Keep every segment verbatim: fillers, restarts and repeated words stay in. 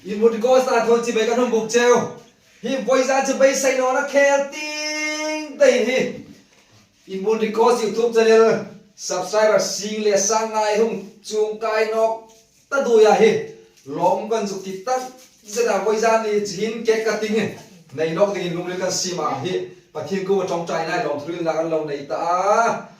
Inbun Records ta thawn chibai kan hung buk cheu. Hi voizan chu beisei nawna khel ting te hi. Inbun Records YouTube channel subscriber sing le sang ngai hung chung kai nawk ta duoia hi. Lawm kan zuk ti tak zeta voizan ni chin cake cutting nei nawk dingin lungril kan siem a hi. Pathien kuoma ṭawngṭaina lawmthu hrilna kan lo nei ta a.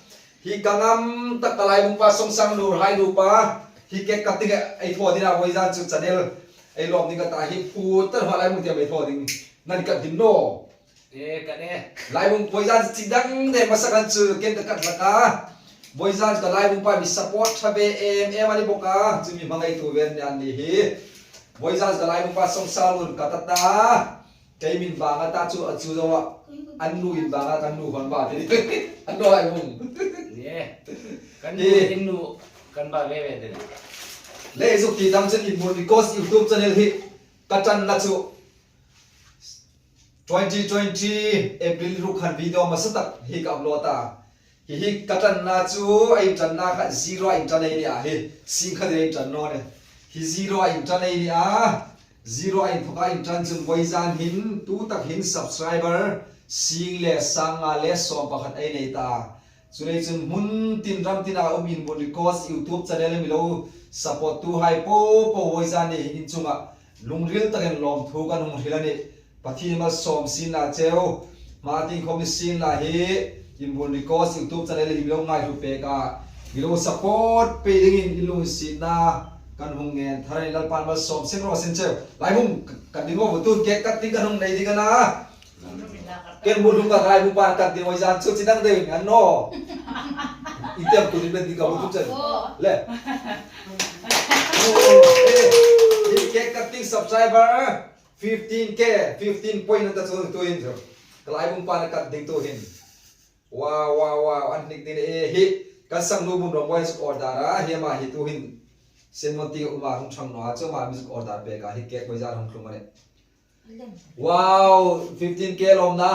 Hi ka ngam tak ka laibung pa Songsangnu hai nu pa. Hi cake cutting ei thaw dingin a voizan chu channel ei lawm ding ka ta hi phut ta hma laibung tiam ei thaw ding. Nan cut ding naw. E, cut e. Laibung voizan chi dang de masa kan chu ken ka cut hlak a. Voizan ka laibung pa mi support ṭha ve em em a ni bawk a. Chu mi hmangaitu vel ni an ni hi. Voizan ka laibung pa Songsangnu cut a ta. Kei min bang a ta chu a chu zo a. An nu in bang a kan nu hon ba te. An nu ai hung. Ye. Kan nu Eh. in nu kan ba ve ve te. Le zuk ti dam chen Inbun Records YouTube channel hi ka ṭanna chu twenty twenty April ruk khan video masa tak hi ka upload ta. Hi hi ka ṭanna chu a inṭanna kha zero a inṭan ei ni a hi. Sing kha dei a inṭan naw ni. Hi zero a inṭan ei ni a. Zero a inthawka inṭan chun voizan hin tu tak hin subscriber sing le sang nga le sawm pakhat ei nei ta. Chuleiin chun hmun tin ram tina um Inbun Records YouTube channel mi lo support tu hai po po voizan ni in chunga lungril takin lawmthu kan hung hril a nih. Pathien malsawm sien la cheu. Hma tieng khawm ni sien la hi Inbun Records YouTube channel hi mi lo ngaihlu pek a. Mi lo support pei dingin i lunginsietna kan hung ngen thar a nih, Lalpan malsawm seng raw seng cheu. Laibung kan ding aw, tun cake cutting kan hung nei ding a na. Ken hmu hlum ka laibung pa cut ding voizan chu chi dang dei an naw. I tiam tu ni ben ding ka hmu tum chen. Le. Hi cake cutting subscriber fifteen K, fifteen point an ta chu tu hin chu. Ka laibung pa cut ding tu hin. Wow, wow, wow, an hnik ding e hi. Kan sangnu bun rawng voice order a, hi ama hi tu hin. Sen mon ti uma hung chang naw a, chu ama music order pek a hi cake voizan hung hlum a nih. Wow, fifteen K lawmna.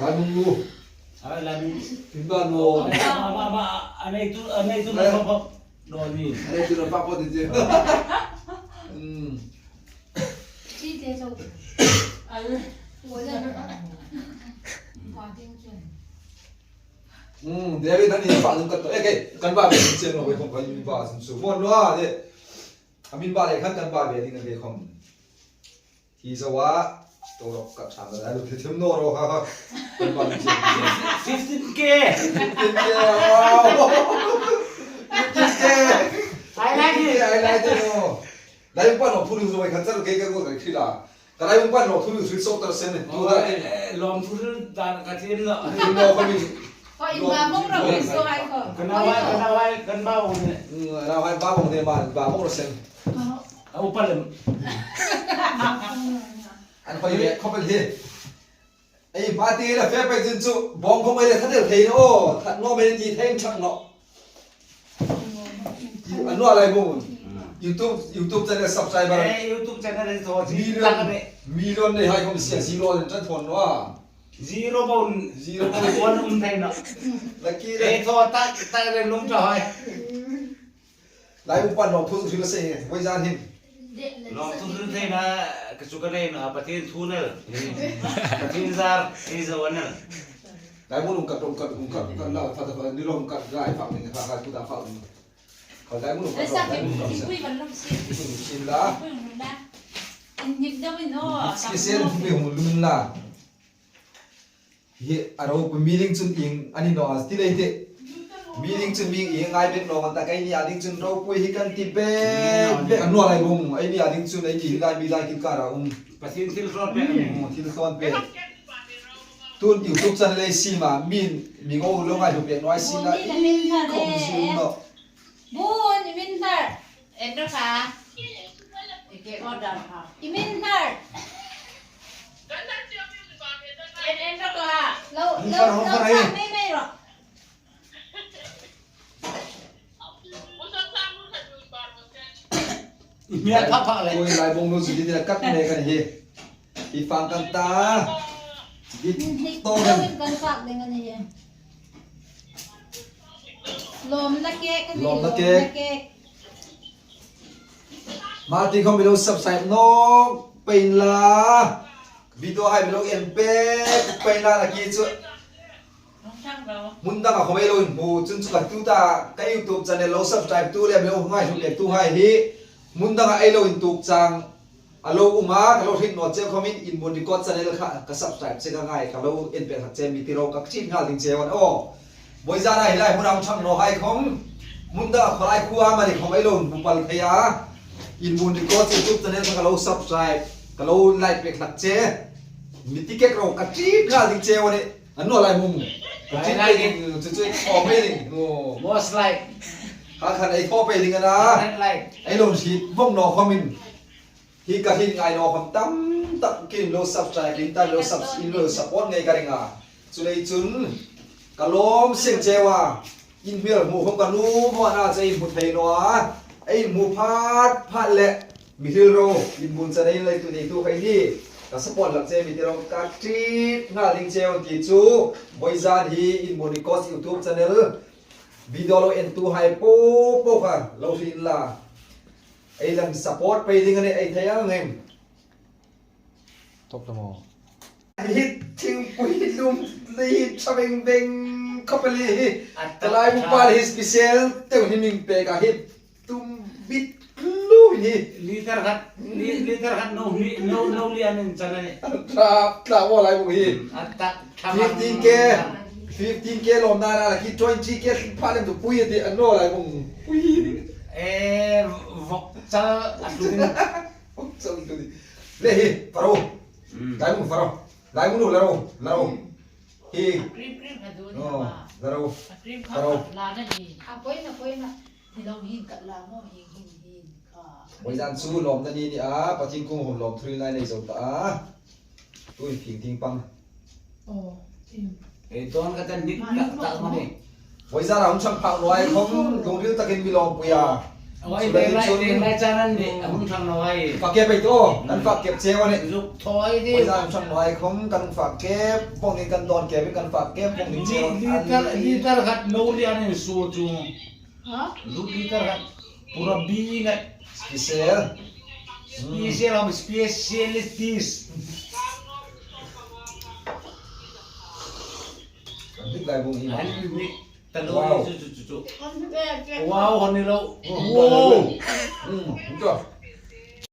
Laibung nu. Ai, laibung. Inbun nu. Ma, ma, ma, anei tu, anei tu Eh. na pop, pop. No ni. Anei tu na pop, pop ni je. Hmm. Chi te so. Al. Wo le. Wa ding chen. Hmm, David, ani pa nun ka to. Eh, ke, kan ba be chen no, be khom ka in ba sun su. Mo no a de. Amin ba le khan kan ba be ding ke khom. Hi zawa, to rok ka chang da lu thim no ro ha ha. Kan ba ding chen. Fifteen K. Fifteen K. Wow. Fifteen K. I like it. I like it. Oh. Laibung pa lawmthu hril zo kan char ke ka go ka hril a. Ka laibung pa lawmthu hril sawt ta seng ni. Oh, eh, lawmthu hril dan ka thiem naw. Hril naw ka mi. Ko in ba mong ro so ai ko. Kan ba, kan ba, kan ba mong ni. Hmm, kan ba mong ni ma, ba mong ro seng. A upa lem. An hoi le khop el hi. Ei, hma ti la fe pe chin chu, bawng khom ei le that el thei naw, that naw mei ti thei chak naw. An naw lai bung. YouTube, YouTube channel subscriber. Eh, YouTube channel ni thaw chi Million, tak a nih. Million nei hai khom sia zero len chan thawn naw. Zero bawk. Zero bawk. One um thei naw. Lucky le. Eh, thaw tak, tak le nung thaw hai. Laibung pa lawmthu hril seng, voizan hin. Lawmthu hril theina, ka chu ka nei naw, Pathien thu nel. Pathien zar, ei zo a nel. Laibung lung kat, lung kat, lung kat, lung kat, la, fa, fa, ni lung kat, gai, fa, ni, fa, fa, ku da, fa, ni. Ka laibung lung kat, lung kat, lung kat. Sin la. Special mi hung lum la. Hi a ro mi ding chun ieng a ni naw a ti lei ti. Mi ding chun mi ieng ngai bek naw kan ta, eini a ding chun ropui hi kan ti bek bek a naw lai bung. Eini a ding chun eini hi lai mi lai kil kara um. Pathien thil hrawn pek. Hmm, thil hrawn pek. Tun YouTube channel ei siem a, min mi ngo lo ngai lo pek naw ei siem a. Bun, i min thar. En ro ka. I ke order ka. I min thar. En, en ro ka. Lo, lo, lo, mei, mei ro. I mi a pha pha le. Oi, laibung nu chu ti la kat me kan hi. I fang kan ta. Dit to kan. Kan fak ding a ni hi. Lawmna cake a ni, lawmna cake. Lawmna cake. Party khawm mi lo subscribe nawk pei inla. Video hai mi lo en pek pei inla, a ki chu. Hmun danga khawm ei lo inhmu chun chu ka tuta ka YouTube channel lo subscribe tu le mi lo ngaithlak le tu hai hi. Hmun danga ei lo intuok chang a lo um a, ka lo hriet naw cheu khawmin Inbuon Record channel kha ka subscribe che ka ngai, ka lo en pek hlak che mi ti ro ka ṭhin nghal ding cheu a nih aw. Vawizana hi lai hmuna hung ṭhang naw hai khawm, hmun danga khawlai khuo amani khawm ei lo inhmu pal thei a. Inbuon Record YouTube channel kha ka lo subscribe, ka lo like pek hlak che. Mi ti kek ro ka ṭhin nghal ding cheu a nih. An naw lai hmung. Ka ṭhin pei ding, chu chu ei thaw pei ding. Aw. Most like. Kha khan ei thaw pei ding a na. Hundred like. Ei lo hriet vawng naw khawmin. Hi ka hriet ngai naw khawm tam tak khin lo subscribe, in ta lo subs-, in lo support ngei ka ring a. Chuleiin chun ka lawm seng cheu a. In hmel hmu khawm ka nuom a na che ei hmu thei naw a. Ei hmu phat phat le mi hril ro, Inbuon channel neitu neitu khai ni. Ka support hlak che mi ti ro ka ṭhin nghal ding cheu ti chu. Vawizan hi Inbuon Records YouTube channel video lo entu hai po po kha lo hriet inla. Ei lang support pei ding a nih, ei thei ang em. Top lam aw. Hi thingpui lum hi ṭha veng veng khawp el hi. A ta lai mu ta. Pa hi special te hi min pek a hi tum bit lu hi. Liter khat, li-, liter khat no ni, no, no lian in chang a nih. Ṭha, ṭha aw lai mu hi. A ta, ṭha. Fifteen K, fifteen K lawmna a la ki twenty K pha lem tu pui ti an naw lai mu. Pui. Eh, vawk chal a tu ni. Vawk chal tu ni. Le hi, faro. Hmm. Lai mu faro. Lai mu nu, la ro, la ro. Hi. Cream, cream a du ni. Oh, ma. La ro. A cream kha la na ni. A poi na, poi na. Ni lo hin ka la mo, hin, hin, hin. Ah. Vawizan chu lawmna ni ni a, Pathien kuoma lawm thuril nai nei zo ta a. Tuhin fing ting pang. Oh, em. Ei, dawn ka tan dik tak tak ma ni. Vawizan a hung ṭhang phak naw hai khawm, lungril takin mi lawmpui a. Oi, chuleiin chun, lai, lai chan an ni, a hung ṭhang naw hai. Fak kep ei ti, kan fak kep cheu a nih. Zuk thaw ei ti. Vawizan a hung ṭhang naw hai khawm, kan fak kep vawng ding, kan dawn kep, kan fak kep vawng ding cheu a nih. Liter, liter khat no lian in su chu. Ha? Lu liter khat. Pura bina. Special. Special ham special is this. An dik lai bung hi ma. An dik ta lo. Wow. Chu, chu, chu, chu. Wow, hon ni lo. Oh, wow. Hmm, ito.